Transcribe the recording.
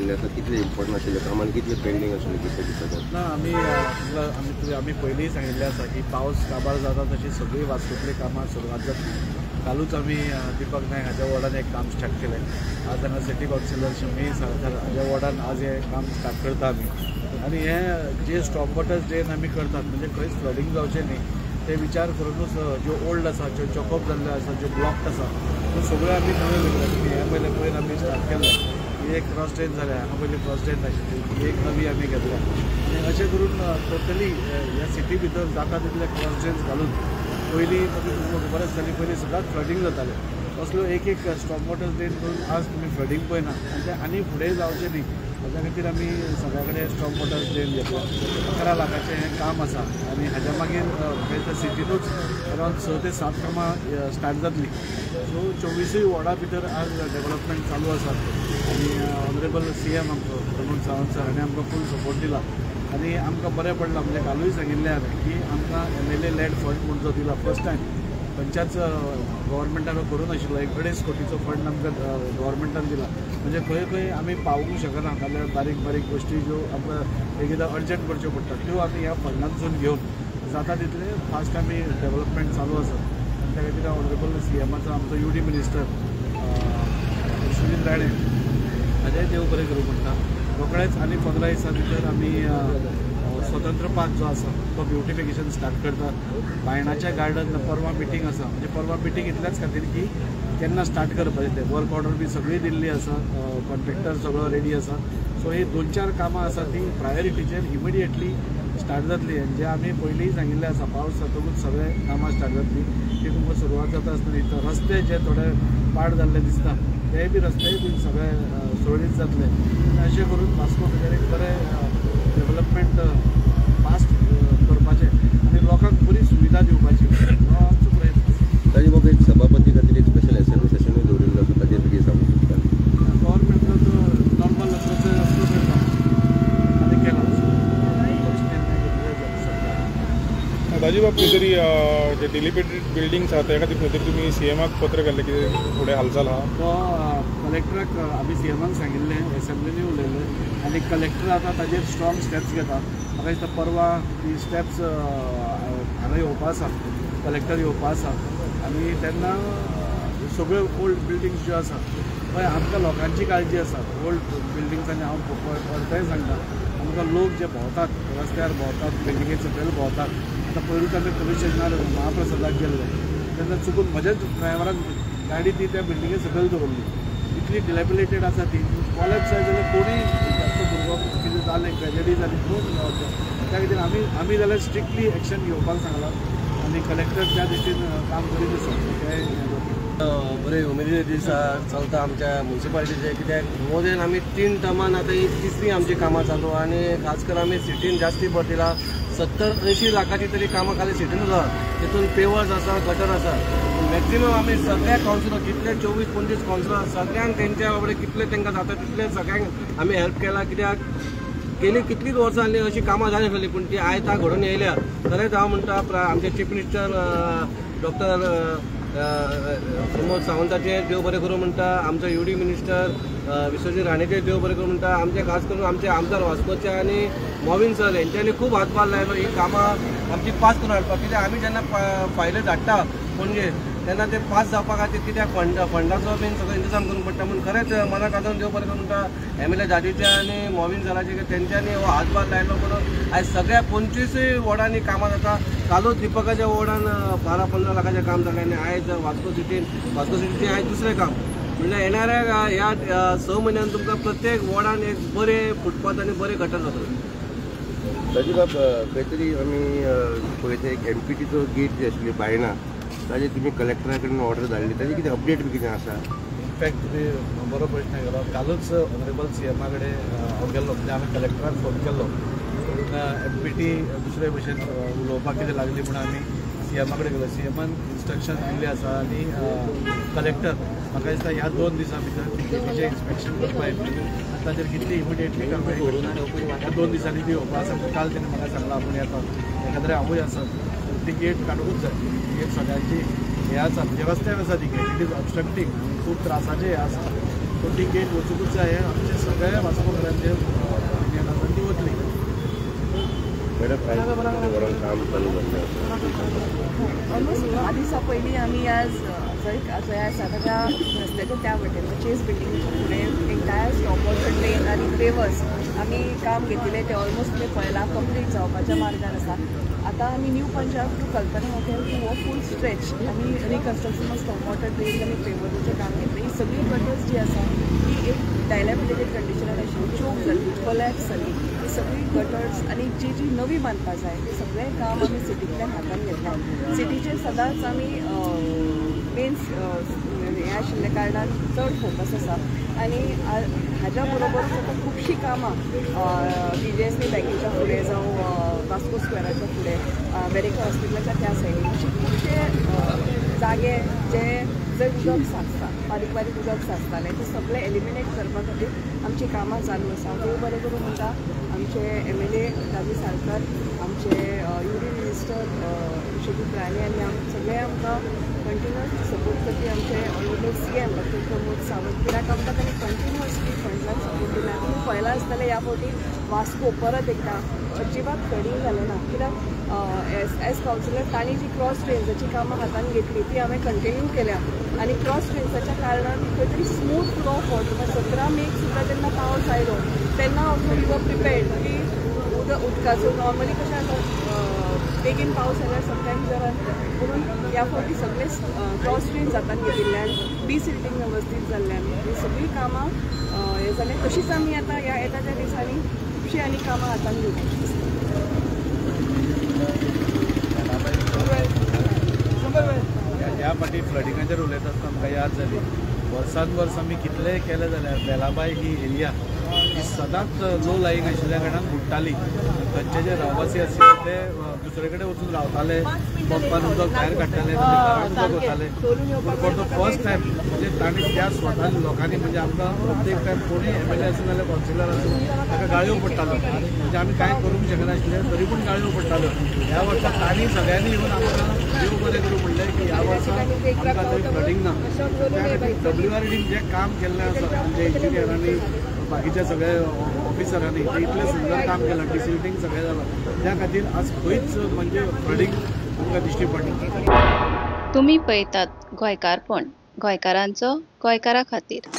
केल्लें आसा, कितलें इम्पॉर्टंट आशिल्लें काम आनी कितलें पेंडींग आशिल्लें कितें? ना, आमी आमी आमी पयलींय सांगिल्लें आसा की पावस काबार जाता तशी सगळीं वास्कोंतलीं कामां सुरवात जातली. कालूच आमी दीपक नायक हाज्या वॉर्डान एक काम स्टार्ट केलें. आज हांगा सिटी कावन्सिलर शमी साळकार हाज्या वॉर्डान आज हें काम स्टार्ट करता आमी. आनी हें जे स्टॉम वॉटर ड्रेन आमी करतात म्हणजे खंयच फ्लडींग जावचें न्ही ते विचार करुनूच ज्यो ओल्ड आसा, ज्यो चॉकअप जाल्ल्यो आसा, ज्यो ब्लॉक्ड आसा त्यो सगळ्यो आमी नव्यो घेतल्या. हें पयलें पयर आमी स्टार्ट केलें, ही एक क्रॉस ड्रेन जाल्या, हांगा पयलीं क्रॉस ड्रेन नाशिल्ली, ही एक नवी आमी घेतल्या. आनी अशें करून टोटली ह्या सिटी भितर जाता तितले क्रॉस ड्रेन्स घालून पयलीं तुमकां खबर आसतली पयलीं सदांच फ्लडींग जातालें, असल्यो एक एक स्टॉम वॉटर ड्रेन करून आज तुमी फ्लडींग पळयना आनी तें आनी फुडें जावचें न्ही हाज्या खातीर आमी सगळ्या कडेन स्टॉम वॉटर ड्रेन घेतला. 11 लाखाचें हें काम आसा आनी हाज्या मागीर म्हाका सिटीनूच अरावंड 6 ते 7 कामां स्टार्ट जातली. सो 24 वॉर्डा भितर आज डेवलपमेंट चालू आसा आनी ऑनरेबल CM आमचो प्रमोद सावंत सर हाणें आमकां फूल सपोर्ट दिला आनी आमकां बरें पडलां. म्हणजे कालूय सांगिल्लें हांवें की आमकां MLA lead फंड म्हूण जो दिला फर्स्ट टायम खंयच्याच गव्हर्मेंटान करूं नाशिल्लो, एक 2.5 कोटीचो फंड आमकां गव्हर्मेंटान दिला. म्हणजे खंय खंय आमी पावूंक शकना जाल्यार बारीक बारीक गोश्टी ज्यो आमकां एकदां अर्जंट करच्यो पडटा त्यो आमी ह्या फंडांतसून घेवन जाता तितले फास्ट आमी डेवलपमेंट चालू आसा. आनी त्या खातीर ऑनरेबल CMाचो आमचो UD minister Vishwajit Rane हाजें देव बरें करूं म्हणटा. रोखडेच आनी 15 दिसां भितर आमी स्वतंत्र पार्क जो आसा तो ब्युटिफिकेशन स्टार्ट करता. बायणाच्या गार्डन परवा मिटींग आसा, म्हणजे परवा मिटींग इतल्याच खातीर की केन्ना स्टार्ट करपाचें तें वर्क ऑर्डर बी सगळी दिल्ली आसा, कॉन्ट्रेक्टर सगळो रेडी आसा. सो ही 2-4 कामां आसा ती प्रायोरिटीचेर इमिडिएटली स्टार्ट जातली. आनी जे आमी पयलींय सांगिल्लें आसा पावस जातकूच सगळे कामां स्टार्ट जातली ती तुमकां सुरवात जाता आसतना रस्ते जे थोडे पाड जाल्ले दिसता तेय बी रस्तेय बी सगळे सुरळीत जातले. आनी अशें करून वास्को भितर एक बरें डेवलपमेंट फास्ट करपाचें आनी लोकांक बरी सुविधा दिवपाची हो आमचो प्रयत्न आसा. ताजे बाबतीत एक सभापती खातीर एक स्पेशल असेंब्ली सेशनूय दवरिल्लो आसा, ताजेर कितें सांगूंक सोदता? गव्हर्मेंटाचो नॉर्मल प्रोसेस आसता करता आनी केला. दाजीबाब, खंय तरी जे डिलिबरेटेड बिल्डिंग्स आहा त्या खातीर खंय तरी तुमी CMाक पत्र घाल्लें, कितें फुडें हालचाल आहा? तो कलेक्टराक आमी CMाक सांगिल्लें, एसेंब्लीनी उलयलें आनी कलेक्टर आतां ताजेर स्ट्रॉंग स्टेप्स घेता. म्हाका दिसता परवा ती स्टेप्स हांगा येवपा आसा, कलेक्टर येवपा आसा आनी तेन्ना सगळ्यो ओल्ड बिल्डिंग्स ज्यो आसा पळय आमकां लोकांची काळजी आसा. ओल्ड बिल्डिंग्सांनी हांव परतय सांगता, आमकां लोक जे भोंवतात रस्त्यार भोंवतात, बिल्डिंगे सकयल भोंवतात. आतां पयरूच आमी पुलीस स्टेशनार महाप्रसादाक गेल्ले तेन्ना चुकून म्हज्याच ड्रायव्हरान गाडी ती त्या बिल्डिंगे सकयल दवरली, इतली डिलेबिलेटेड आसा ती. कॉलेज जाय जाल्यार कोणूय धाकटो भुरगो कितें जालें, ट्रेजडी जाली, कोण त्या खातीर आमी आमी जाल्यार स्ट्रिक्टली एक्शन घेवपाक सांगलां आनी कलेक्टर त्या दृश्टीन काम करीत आसा. बरे उमेदीचे दीस चलता आमच्या मुन्सिपालिटीचे, कित्याक मोर देन आमी 3 टर्मान आतां ही तिसरी आमची कामां चालू आनी खास करून आमी सिटीन जास्ती भर दिला. 70-80 लाखाची तरी कामां खाली सिटीन आसा, तितून पेवर्स आसा, गटर आसा. मॅक्झिमम आमी सगळ्या कावन्सिलर जितले 24-25 कावन्सिलर सगळ्यांक तेंच्या बाबडे कितले तांकां जाता तितले सगळ्यांक आमी हेल्प केला. कित्याक गेली कितलींच वर्सां जालीं अशीं कामां जाली आसली पूण ती आयतां घडून येयल्या. खरेंच हांव म्हणटा आमचे चीफ मिनिस्टर डॉक्टर प्रमोद सावंताचें देव बरें करूं म्हणटा, आमचो UD minister Vishwajit राणेचें देव बरें करूं म्हणटा, आमचे खास करून आमचे आमदार वास्कोचे आनी मोविन सर हेंच्यांनी खूब हातभार लायलो ही कामां आमची पास करून हाडपाक. कित्याक आमी जेन्ना फायल्यो धाडटा पणजे तेन्ना ते पास जावपा खातीर कित्याक फंडाचो बीन सगळो इंतजाम करूंक पडटा. म्हूण खरेंच मनाक आदारून देव बरें करूं म्हणटा MLA दादीचे आनी मोविन सराचे, तेंच्यांनी हो हातभार लायलो म्हणून आयज सगळ्या 25 वॉर्डांनी कामां जाता. कालूच दीपकाच्या वॉर्डान 12-15 लाखाचें काम जालें आनी आयज वास्को सिटीन आयज दुसरें काम. म्हणल्यार येणाऱ्या ह्या 6 म्हयन्यान तुमकां प्रत्येक वॉर्डान एक बरें फुटपाथ आनी बरें गटर जातलें. दाजीबाब, खंय तरी आमी पळयता एक MPTचो गेट जी आशिल्ली बायणा, ताजेर तुमी कलेक्टरा कडेन ऑर्डर धाडली, ताजेर कितें अपडेट बी कितें आसा? इनफॅक्ट तुमी बरो प्रश्न केलो. कालूच ऑनरेबल CMा कडेन हांव गेल्लो, म्हणजे आमी कलेक्टराक फोन केल्लो पूण MPT दुसरे भशेन उलोवपाक कितें लागली म्हूण आमी CMा कडेन गेलो. CMान इन्स्ट्रक्शन दिल्ली आसा आनी कलेक्टर म्हाका दिसता ह्या 2 दिसां भितर गेटीचें इन्स्पेक्शन करपाक येतली आनी ताचेर कितली इमिडिएटली कारवाय करता ह्या 2 दिसांनी ती येवपा आसा. काल तेणें म्हाका सांगलां आपूण येता, एखाद्रे हांवूय आसा, ती गेट काडूंकूच जाय. गेट सगळ्यांची हें आसा, म्हणजे रस्त्यार आसा ती गेट, it is obstructing, खूब त्रासाचें हें आसा. सो ती गेट वचूंकूच जाय. आमचे सगळे वास्कोकरांचे ओपिनियन आसा ती वतली. मॅडम, काम चालू जातलें ऑलमोस्ट 10 दिसां पयलीं आमी आज जंय आसा त्या रस्त्याच्या त्या वटेन चेस बिल्डिंगेच्या फुडें एंटायर स्टॉम वॉटर ड्रेन आनी पेवर्स आमी काम घेतिल्लें तें ऑलमोस्ट तुमी पळयलां कंप्लीट जावपाच्या मार्गार आसा. आतां आमी new Punjab to Kalpana hotel to हो फूल स्ट्रेच आमी reconstruction of storm water drain आनी पेवर्साचें काम घेतलें. ही सगळी गटर्स जी आसा ती एक डायलॅपिडेटेड कंडिशनान आशिल्ली, चोक जाल्ली, कोलॅप्स जाल्ली. ही सगळी गटर्स आनी जी जी नवी बांदपा जाय तें सगळें काम आमी सिटींतल्यान हातान घेतलां. सिटीचेर सदांच आमी मेन हें आशिल्ल्या कारणान चड फोकस आसा आनी हाज्या बरोबरूच आतां खुबशीं कामां बीजेएसबी बँकेच्या फुडें जावं वास्को स्क्वेराच्या फुडें वेरेंकर हॉस्पिटलाच्या त्या सायडीन अशे खुबशे जागे जे जंय उदक साचता, बारीक बारीक उदक साचतालें तें सगळें एलिमिनेट करपा खातीर आमचीं कामां चालू आसा. देव बरें करूं म्हणटा आमचे MLA Ravi Salkar, आमचे युनियन मिनिस्टर विश्वजीत राणे आनी सगळे आमकां कंटिन्युअसली सपोर्ट करपी आमचे honourable CM doctor Pramod Sawant, कित्याक आमकां तांणी कंटिन्युअसली फंड्सान सपोर्ट दिला. तुमी पळयलां आसतलें ह्या फावटी वास्को परत एकदां अजिबात फ्लडींग जालें ना, कित्याक एज कावन्सिलर तांणी जी क्रॉस ड्रेन्साची कामां हातान घेतली ती हांवें कंटिन्यू केल्या आनी क्रॉस ड्रेन्साच्या कारणान खंय तरी स्मूथ फ्लो ऑफ वॉटर 17 मेक सुद्दां जेन्ना पावस आयलो तेन्ना ऑल्सो we were prepared की उदकाचो नॉर्मली कशें आसा बेगीन पावस जाल्यार समटायम्स जर म्हणून ह्या फावटी सगळे क्रॉस ड्रेन्स हातान घेतिल्ल्यान डिसिल्टींग वेवस्थीत जाल्ल्यान ही सगळीं कामां हें जालें. तशीच आमी आतां ह्या येता त्या दिसांनी खुबशीं आनी कामां हातान घेवपाचीं आसता. ह्या फावटी फ्लडिंगाचेर उलयता आसतना आमकां याद जाली वर्सान वर्स आमी कितलेंय केलें जाल्यार बेलाबाय ही एरिया ही सदांच लो लायींग आशिल्ल्या कारणान बुडटाली. थंयचे जे रहवासी आशिल्ले ते दुसरे कडेन वचून रावताले, पंपान उदक भायर काडटाले, घरान उदक वताले. पूण फॉर the first time म्हणजे तांणी त्या स्वता लोकांनी म्हणजे आमकां प्रत्येक टायम कोणूय MLA आसूं नाल्यार कावन्सिलर आसूं ताका गाळयो पडटाल्यो, म्हणजे आमी कांय करूंक शकनाशिल्ले तरी पूण गाळयो पडटाल्यो. ह्या वर्सा तांणी सगळ्यांनी येवन आमकां देव बरें करूं म्हणलें की ह्या वर्सा आमकां थंय फ्लडींग ना. त्या खातीर WRDन जें काम केल्लें आसा आमच्या इंजिनियरांनी बाकीच्या सगळ्या ऑफिसरांनी ते इतलें सुंदर काम केलां, डिसिल्टींग सगळें जालां, त्या खातीर आज खंयच म्हणजे फ्लडींग आमकां दिश्टी पडना. तुमी पळयतात गोंयकारपण, गोंयकारांचो गोंयकारा खातीर.